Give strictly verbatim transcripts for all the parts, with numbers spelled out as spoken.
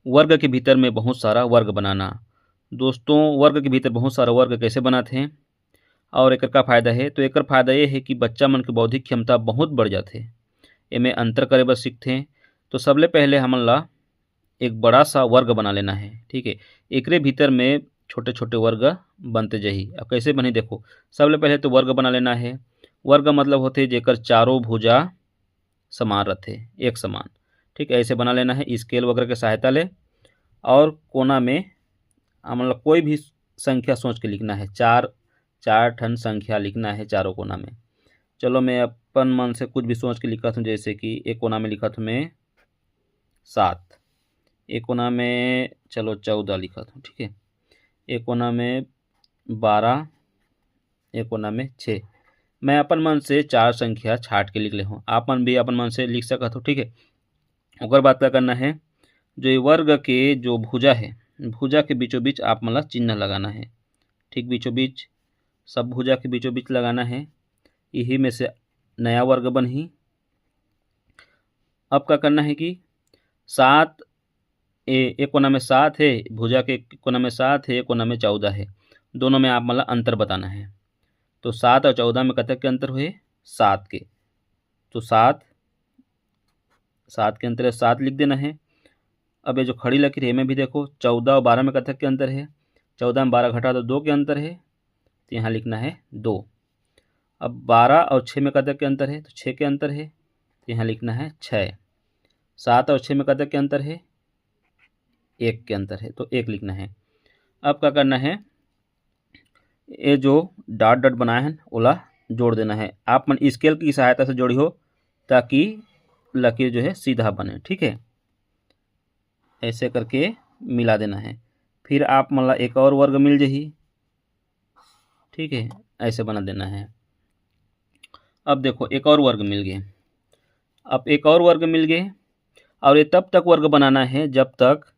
वर्ग के भीतर में बहुत सारा वर्ग बनाना। दोस्तों, वर्ग के भीतर बहुत सारा वर्ग कैसे बनाते हैं और एकर का फायदा है? तो एकर फायदा ये है कि बच्चा मन के बौद्धिक क्षमता बहुत बढ़ जाथे, एमे अंतर करे बर सीखथे। तो सबले पहले हमन ला एक बड़ा सा वर्ग बना लेना है, ठीक है। एकरे भीतर में छोटे छोटे वर्ग बनते जाही। अब कैसे बनी, देखो, सबले पहले तो वर्ग बना लेना है। वर्ग मतलब होथे जेकर चारों भुजा समान रहथे, एक समान, ठीक है। ऐसे बना लेना है स्केल वगैरह के सहायता ले। और कोना में हमन ला कोई भी संख्या सोच के लिखना है, चार चार ठन संख्या लिखना है चारों कोना में। चलो, मैं अपन मन से कुछ भी सोच के लिखत हूँ, जैसे कि एक कोना में लिखत हूँ मैं सात, एक कोना में चलो चौदह लिखत हूँ, ठीक है, एक कोना में बारह, एक कोना में छः। मैं अपन मन से चार संख्या छाट के लिख ले हूँ, आप मन भी अपन मन से लिख सकत हो, ठीक है। ओकर बाद का करना है, जो ये वर्ग के जो भुजा है, भुजा के बीचों बीच आप मन ला चिन्ह लगाना है, ठीक बीचों बीच, सब भुजा के बीचों बीच लगाना है। यही में से नया वर्ग बनही। अब का करना है कि सात, ए एक कोना में सात है, भुजा के एक कोना में सात है, एक कोना में चौदह है, दोनों में आप मन ला अंतर बताना है। तो सात और चौदह में कतक के अंतर हुए? सात के। तो सात, सात के अंतर है, सात लिख देना है। अब ये जो खड़ी लकीर है, एमे भी देखो, चौदह और बारह में कतक के अंतर है? चौदह में बारह घटा दो, दो के अंतर है, तो यहाँ लिखना है दो। अब बारह और छः में कतक के अंतर है? तो छः के अंतर है, तो यहाँ लिखना है छः। सात और छः में कतक के अंतर है? एक के अंतर है, तो एक लिखना है। अब का करना है, ये जो डॉट डॉट बनाए हैं, ओला जोड़ देना है। आप मन स्केल की सहायता से जोड़िहो, ताकि लकीर जो है सीधा बने, ठीक है। ऐसे करके मिला देना है। फिर आप मन ला एक और वर्ग मिल जाही, ठीक है, ऐसे बना देना है। अब देखो, एक और वर्ग मिल गए। अब एक और वर्ग मिल गए, और ये तब तक वर्ग बनाना है जब तक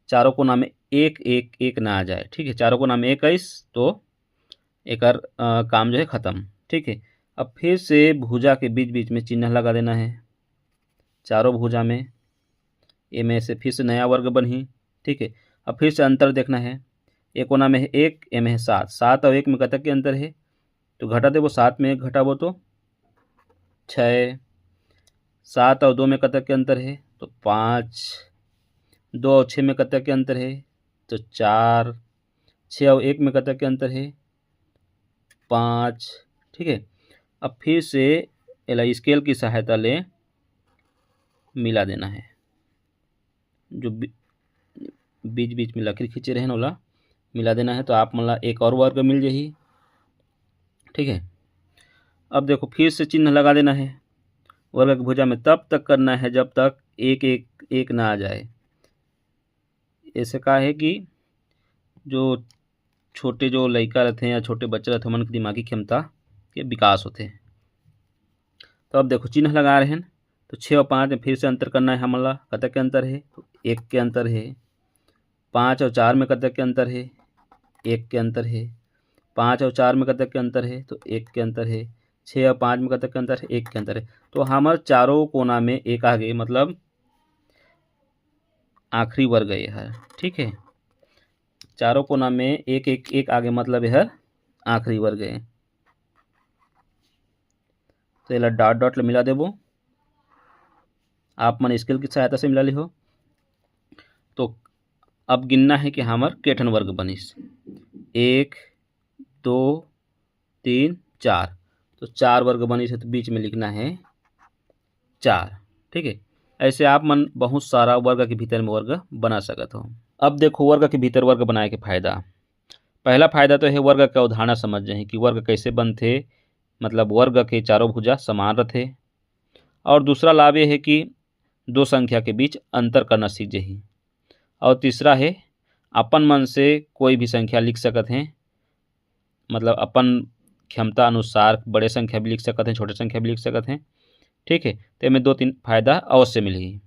चारों कोना में एक एक एक ना आ जाए, ठीक है। चारों कोना में एक आइस तो एकर अ, काम जो है खत्म, ठीक है। अब फिर से भुजा के बीच बीच में चिन्ह लगा देना है, चारों भुजा में। एमे से फिर से नया वर्ग बनही, ठीक है। अब फिर से अंतर देखना है, एक कोना में है एक, एमे है सात। सात और एक में कतक के अंतर है? तो घटा देबो, सात में एक घटाबो तो छः। सात और दो में कतक के अंतर है? तो पाँच। दो और छः में कतक के अंतर है? तो चार। छः और एक में कतक के अंतर है? पाँच। ठीक है, अब फिर से एला स्केल की सहायता ले मिला देना है। जो बी-, बीच बीच में लकीर खींचे रहे न, ओला मिला देना है, तो आप मन ला एक और वर्ग मिल जाही। ठीक है, अब देखो, फिर से चिन्ह लगा देना है। वर्ग की भुजा में तब तक करना है जब तक एक एक एक ना आ जाए। ऐसे का है कि जो छोटे जो लइका रहते हैं या छोटे बच्चा रहते हैं, ओमन के दिमागी क्षमता के विकास होते हैं। तो अब देखो, चिन्ह लगा रहे हैं, तो छः और पाँच में फिर से अंतर करना है हमन ला। कतक के अंतर है? तो एक के अंतर है। पाँच और चार में कतक के अंतर है? एक के अंतर है। पाँच और चार में कतक के अंतर है? तो एक के अंतर है। छः और पाँच में कतक के अंतर है? एक के अंतर है। तो हमर चारों कोना में एक आ गए, मतलब आखिरी वर्ग ये हर। ठीक है, चारों कोना में एक एक एक आगे, मतलब ये हर आखिरी वर्ग है। तो एला डॉट डॉट ले मिला देबो, आप मन स्केल की सहायता से मिला लिहो। तो अब गिनना है कि हमर के ठन वर्ग बनिस, एक, दो, तीन, चार। तो चार वर्ग बनिस है, तो बीच में लिखना है चार। ठीक है, ऐसे आप मन बहुत सारा वर्ग के भीतर में वर्ग बना सकत हो। अब देखो, वर्ग के भीतर वर्ग बनाए के फायदा। पहला फायदा तो है वर्ग के अवधारणा समझ जाही कि वर्ग कैसे बनथे, मतलब वर्ग के चारों भुजा समान रथे। और दूसरा लाभ ये है कि दो संख्या के बीच अंतर करना सीख जाही। और तीसरा है, अपन मन से कोई भी संख्या लिख सकत हैं, मतलब अपन क्षमता अनुसार बड़े संख्या भी लिख सकत हैं, छोटे संख्या भी लिख सकत हैं। ठीक है, तो एमे दो तीन फायदा अवश्य मिलही।